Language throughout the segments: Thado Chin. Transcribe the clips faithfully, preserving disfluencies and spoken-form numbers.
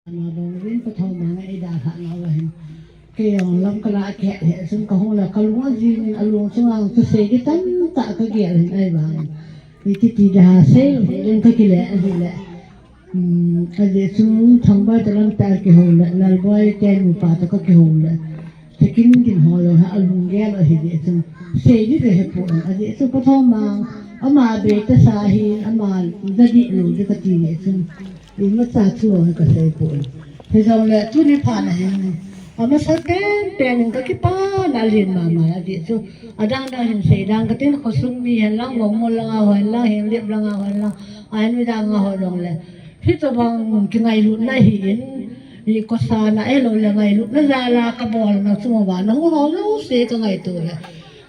Ana dong rin ka thau ma ngai da ha na wa hin. Kei jong lam ka la ke he sun ka hung la ka lung a jin a lung sunga chu sei di tam ta ka gel hin ai ba. Iti ti da ha sei lo hin ka ki le a hi le. Ka je chu thang ba ta lam ta ki ho le lal boi ke nu pa ta ka ki ho le. Te kin kin ho lo ha a lung gel a hi je chu. Sei di de he pu a je chu ka thau ma ama be ta sa hi ama da di lo de ka ti le chu. Imacha thu a ka sei poi. Hijongle tuni phat na hin. Amasa pen pen in ka kipana lin mama a ti chu. Adang dang hin sei dang ka tin khosung mi hen lang, Vongmol lang a ho hen lang, Henglep lang a ho hen lang. Ai nu dang a ho jongle. Hitobang kingailutna hi in. I kosa na e lo le ngailutna jal a ka bol na chu ma ba na hu ho lo se ka ngaito le.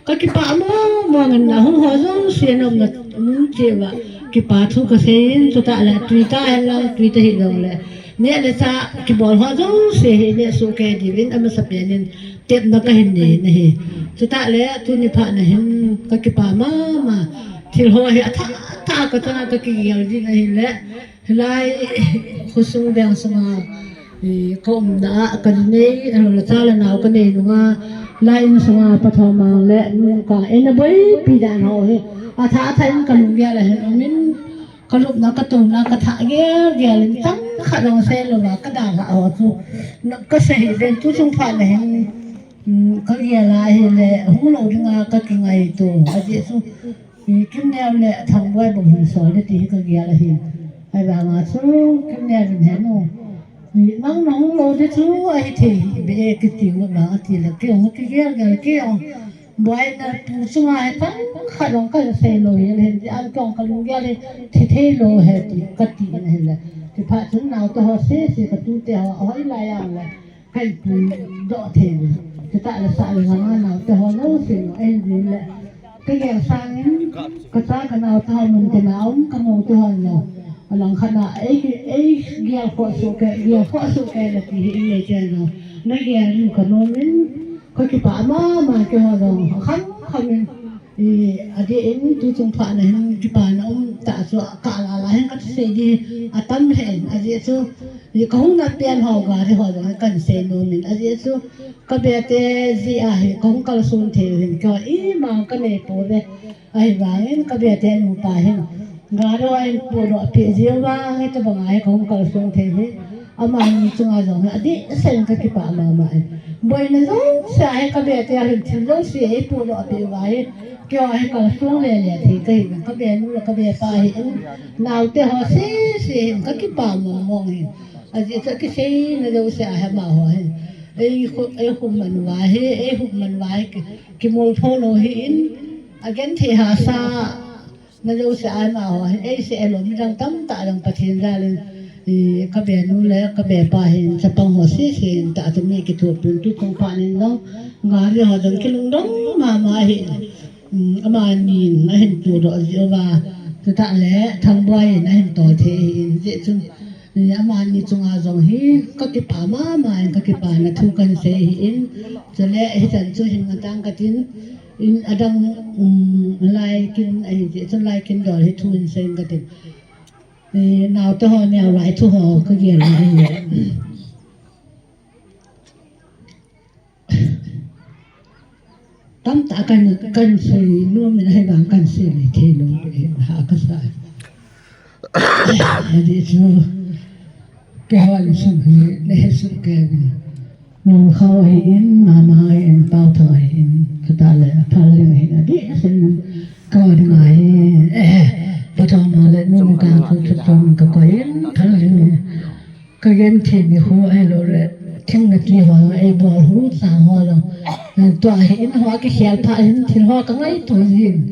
Ka kipah mong mong in na hung ho jouse na um na, um, che va. Kipah thu ka sei in, chutah le tui ta hen lang, tui ta hi jong le. Neh le chah kibol ho jouse hi neh soh kei diuvin, amasa pen in tepna ka hin nei na hi. Chutah le tuni phat na hin ka kipah mama. Thil ho hi athah thah ka chang a ka kigel jin ahi le. Hilai khosung veng sunga, eh, ka umna a, ka nei, eh, la cha la nau ka nei nunga, lai in sunga pathom mang le, nu ka, eh, na boipi dan ho hi, athah athah in ka lunggel a hin umin, ka lupna, ka tona, ka thah gel gel in, chang khat jong sei lou va, ka dalha ho chu, na, ka sei hi ven tu chung phat na hin, mm, ka gel a hi le, hung lou dinga ka kingaito, ajeh chu, Kimneo le Thangboi bou hin sol le ti hi ka gel ahi. Ahivanga chu Kimneo in he nu. Nang na hung lou di chu ahi thei hi be kiti u na ati le kei hung kigel gel kei hung. Boi na tu chunga hi tang khat jong ka sei lou hi le hin ti an kong ka lunggel hi thi thei lou he ti ka ti in ahi le. Ti phat chun nau te ho se se ka tu te ho hoi lai a le. Ka ipuidoh thei ve. Chutah le sah le ngam a nau te ho jouse no, eh, jin le. Ka gel sangin, ka cha ka nau te ho mun tina um, ka mou te ho no. Alang khat na, ei, ei, gel khoh suh kei, gel khoh suh kei le ti hi in le chen no. Na gel in ka nom in, ka kipah mama keiho jong, kham kham in. I, adeh in tu chung phat na hin kipana um ta chu ka la la hin ka sei di atam hen. Ajeh chu, i, ka hung na pian ho gari ho jong kan sei nom in. Ajeh chu ka bete jeh a hi ka hung kalson thei hin ka ima ka nei poi ve. Ahivangin ka bete nupa hin gari ho in pudoh peh jeh uva hitobang a hi ka hung kalson thei hi. Amani chunga jong hi adeh seh in ka kipah mama in. Boina jouse a hi ka bete a hin thil jouse a hi pudoh peh uva hi. Keiho hi kalson le le thei ka hi, ka be nu le ka be pa hi in. Nau te ho se se hin ka kipah mong mong hin. Ajeh chu kisei na jouse a hi amaho hin. Ei khu, ei khu man uva hi, ei khu man uva hi ki, kimol pho lou hi in. Agen thei hahsa. Na jouse a amaho hin, ei se elou midang tamtah jong Pathen jal in, i, ka be nu le ka be pa hin, chapang ho se se hin, tah chu mi kithopi tu kong phat nin jong, gari ho jong kilungdong mama hi, um, amani in ahin pudoh jeh uva, chutah le Thangboi in ahin tol thei hi in, jeh chun, i, amani chunga jong hi, ka kipah mama in, ka kipana thu kan sei hi in, chule hichan chu hin ngatang ka tin, In adang, um, lai kin ahi jeh chun lai kin dol hi thu in sei ka tin. Eh, nau te ho neo lai thu ho ka gel na ahi. Tamtah kan, kan sei nom in ahivang kan sei le thei lou, eh, ha ka sa. Ajeh chu, keiho insung hi, le he sung kei vin. Nungkhao hi in, mama hi in, Paothang hi in, chutah le, Phalhing hi in, adeh seh in, keiho dinga hi, eh, Pathom le Nunukang chu, chu chom ka koi in, Phalhing hi. Ka genthei nikho ahilou le, thing nati ho, ei bol hu sang ho jong. Tua hi in ho kikhel pha in, thil ho ka ngaito jin.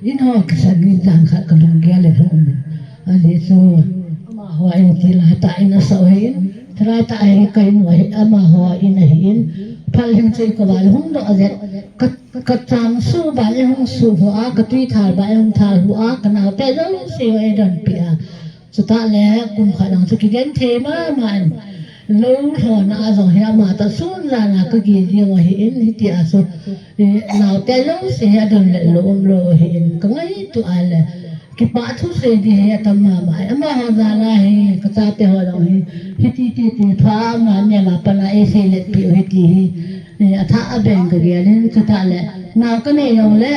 In ho kisan in jan khat ka lunggel le hung um in. Ajeh chu, amaho in thilha tah in asah u ahin, thilha tah hi ka in u ahi, amaho in ahin. Phalhing chu ka val hung doh jeh. Ka, ka chang su ba in hung su hu a, ka tui thal ba in hung thal hu a, ka nau te jouse u ei donpi a. Chutah le kum khat lang chu kigenthei mama in. Lou lhona a jong hi ama tah sun jan a ka gel jeng u ahi in, hitia chu, eh, nau te jouse hi adon le lou um lou ahi in, ka ngaito a le, Kipa thu sei di hi atam mama. Amaho jal a hi, kachate ho jong hi, hiti ti ti pha ama nel a pat a eisei let piu hiti hi, eh, atha a beng kagel in, chutah le, nao kanei jong le,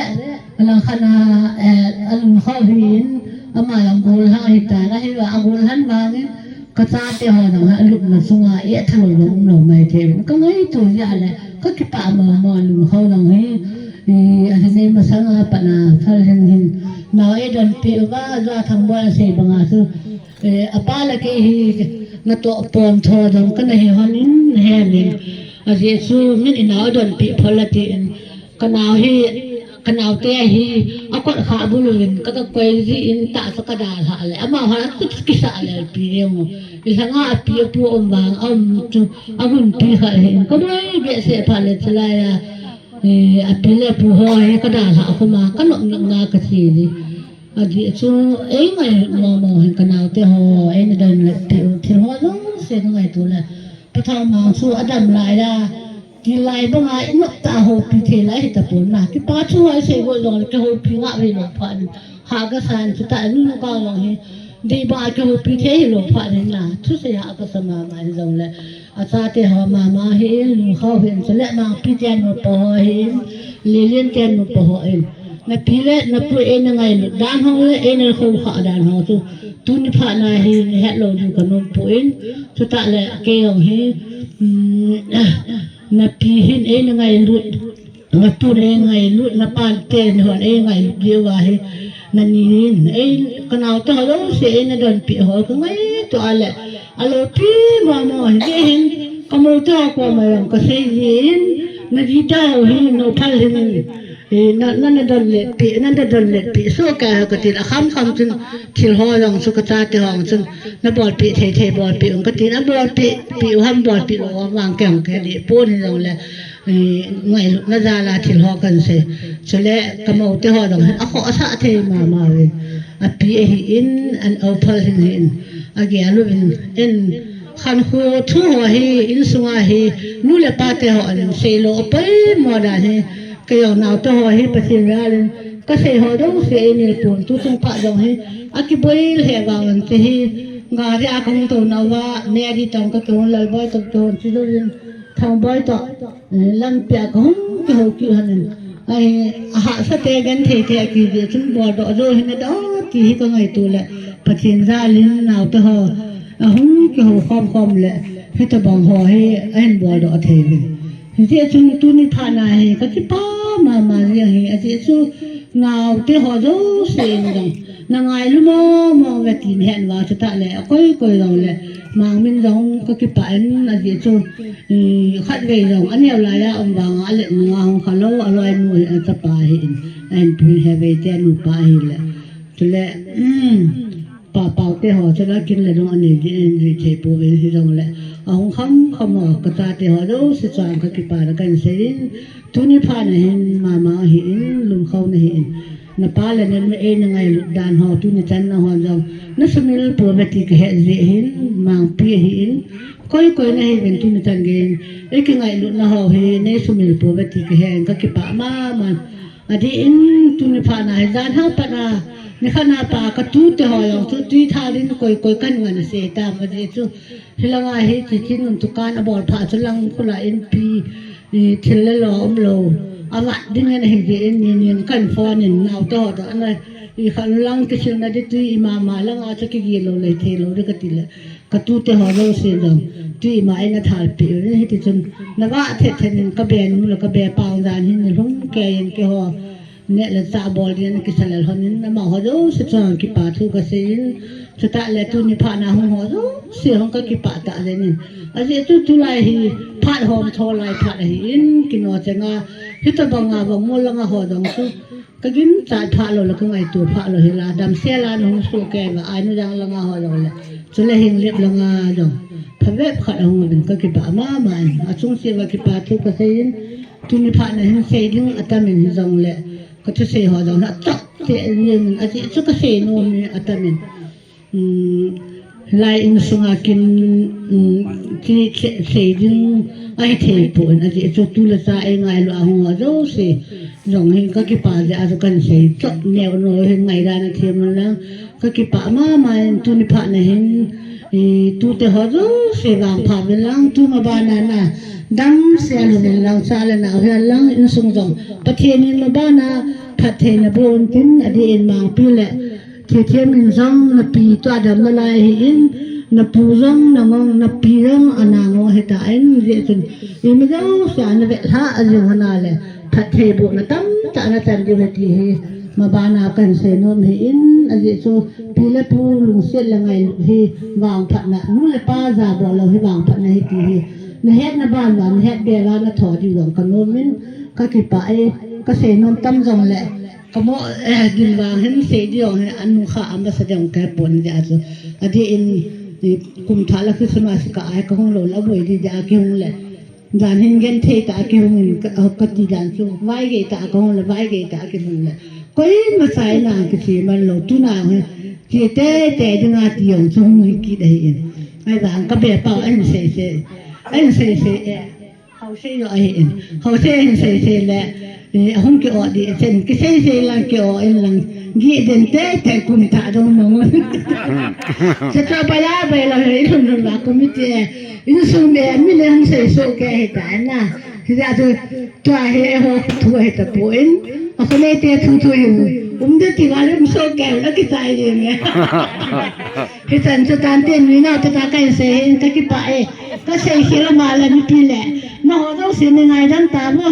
alang khat a, eh, alung khau hi in, ama jong gollhang hitan, ahi a gollhang vang in, kachate ho jong hi alupna sunga, eh, athalou jong umlou maithei. Kangaito jeh le, kakipa mama, lung khau jong hi, eh, ahi nei masang a pat a, phal hin hin, nao eidonpi uva, Jothang boi asei banga chu, eh, apa le kei hi natoh pon tho jong kana hi hon in, nahe min. Ajeh chu min inao eidonpi phal atin. Kanao hi, kanaote hi, akot kha bul uvin, ka, kakoi jin, tahsa kadalhah le. Amaho akisah le pi jeng u. Ilhanga api apu um vang, aum chu, agunpi kha hin. Kaboi behseh phat le chulai a, eh, api le apu ho hi kadalhah khum a, kanop nop na kache ji. Ajeh chu, eingailut mong mong hin kanaote ho, eina don le piu, thil ho jouse kangaito le. Pathen mang chu adam lai a, tilai banga inop tah a houpi thei lai hitapon na. Kipa thu ho isei got jong le kihoupi ngah hilou phat in. Hah kasan chutah nunung kang jong hi. Dei banga kihoupi thei hilou phat in na. Thusei hah kasa mama hijong le. Achate ho mama hi in, lungkhau hin, chule Mangpi te nupa ho hin, Lelen te nupa ho in. Napi le napu eina ngailut dan ho le eina khoukhah dan ho chu. Tuni phat na hi nahet lou diu kanom poi. Chutah le kei jong hi, um, napi hin eina ngailut. Natun eingailut, napan ten hon eingailut diu ahi. Nani in, ei, kanaote ho jouse eina donpi ho kangaito a le. Aloupi mama hi jeh hin, kamoute ho koma jong kasei jin, najite ho hi, nao phal hin, eh, na, na, nadon le pi, na, nadon le pi, sohkei ho katin, akham kham chun, thil ho jong chu kachate ho chun, nabolpi thei thei bolpi un katin, abolpi, pi u ham bolpi lou vang kei jong kahe deh pon hijong le, eh, ngailutna jal a thil ho kahin sei. Chule kamoute ho jong hin akhohsah thei mama uvin. Api ahin, an aophal hin hin. Agel uvin, in khankho thu ho hi, insunga hi, nu le pate ho ahin seilou apoimo dan hi. Kei jong naote ho hi Pathen jal in, kasei ho jouse eimil pon, tuchung phat jong hi, akiboi lheh vang in che hi, gari a kahung tou nauva, Mary toh kakihon, Lalboi toh kakihon, chujou in, Thangboi toh, eh, lampi a kahung kihou kit hon in. Ahi, ahahsa te genthei te akijeh chun boldoh jou hina da ti hi kangaito le. Pathen jal in naote ho, ahung kihou khom khom le. Hitobang ho hi, ahin boldoh thei uvin. Hijeh chun tuni phat na hi, kakipa mama jeng hi, ajeh chu naote ho jouse in jong. Nangailu mong mong uve tin hen vang chutah le, akoi koi jong le, Mangmin jong kakipah in ajeh chu, i, khatvei jong, aneo lai a um vang a, alet nunga hung khalou, aloinu hi, achapa hi in, ahin pu hi Hevei te nupa hi le. Chule, um, Pa Pau te ho, chule kin le jong anei di in, ri thei pouvin hijong le, ahung kham kham ho, kachate ho jouse chunga kakipa na kahin sei in, tuni phat na hin mama hi in, lungkhou na hi in. Napa le nanu eina ngailut dan ho, tuni chan na ho jong. Nasumil pouve ti kahe jeh hin, Mangpi ahin. Koi koi nahiuvin tuni chan gei in. Eikingailutna ho hi, neisumil pouve ti kahe in, kakipah mama. Adeh in tuni phat na hi jan hah pat a. Nikhat na pa katute ho jong chu tui thal in koi koi kahin ngan sei tam ajeh chu. Hilanga hi Chichi nun dukan abol phat chu lang khula inpi, i, thil le lo umlou. Avat ding in ahi jeh in ni nin kahin phone in naote ho toh ana, i, khat lang kisilna di tui ima ma langa chu kigel lou lei thei lou di kati le. Katute ho jouse jong. Tui ima in athalpeh uvin hiti chun. Navah thet thet in kabe nu le kabe pa jan hin nilhum kei in keiho. Neh le chah bol ding in kisa lel hon in, amaho jouse chunga kipa thu kasei in, chutah le tuni phat na hung ho jouse hung kakipah tah jeng in. Ajeh chu tulai hi phat hom tho lai phat ahi in, kino chenga, hitobanga vangmol langa ho jong chu, kaginchat phat lou le kangaito phat lou hi la, damsel a nahung soh kei uva, Ainujang langa ho jong le, chule Henglep langa jong, phabep khat ahung uvin kakipah mama in, achung cheh uva kipa thu kasei in, Tuni phat na hin sei ding atam in hijong le, kathusei ho jong hi achap tah in, ajeh chu kasei nom hi atam in. Um, Lai insunga kin, um, ki se-, sei ding ahi thei pon, ajeh chu tu le cha ei ngailu a hung ho jouse jong hin ka kipah jeh a chu kan sei chop neo neo hin ngaidan a them un lang. Ka kipah mama in tuni phat na hin, i, tute ho jouse vangpha uvin lang, tu ma bana na damsel uvin lang, cha le nao hihen lang, insung jong Pathen in ma bana phattheina boh un tin, adeh in Mangpi le Thithiam in jong na pi tua dam nalai ahin, na pu jong na ngong, na pi jong ana ngong ahitan, hijeh chun ima jouse a na vetlhah jing hon a le phattheibohna tamtah na chan diu ahi ti hi ma bana kahin seinom ahin, ajeh chu pi le pu lungset le ngailut hi vangphatna, nu le pa jabol lou hi vangphatna ahi ti hi na hetna ban uva, na het bel a na tho diu jong kanom in, ka kipah e. Ka seinom tam jongle, ka mo, eh, din vang hin sei ding jong hi anung kha amasa ding kahepon, hijeh a chu adeh in, i, kum thah le Christmas kah a hi kahung lou le aboi ding, hijeh a kihung le jan hin genthei tah a kihung in ka, kati dan chu vaigei tah a kahung le, vaigei tah a kihung le koima cha in a kiche man lou, tuna hi che teitei dinga ti jong chu hung hi kit ahin. Ahivang ka bepau ahin seisei, ahin seisei e. Hou sei jo ahin. Hou sei ahin seisei le, eh, ahung ki-oh ding, chen kiseisei lang ki-oh in lang. Gih den teitei kum thah dong mong un. Chakha bala bai lou hi lum lum la committee, insung le mi le hung seisoh kei ahitan a. Hijeh a chu tua hi eiho thu ahitapon, akhoneite thu thu hin um ding ti val um soh kei u la kichai ding e. Hichan chu tante nui nao te ta kahin sei hin ka kipah e. Ka sei khel a ma le mipi le nangho jouse nei ngaidan tauvo.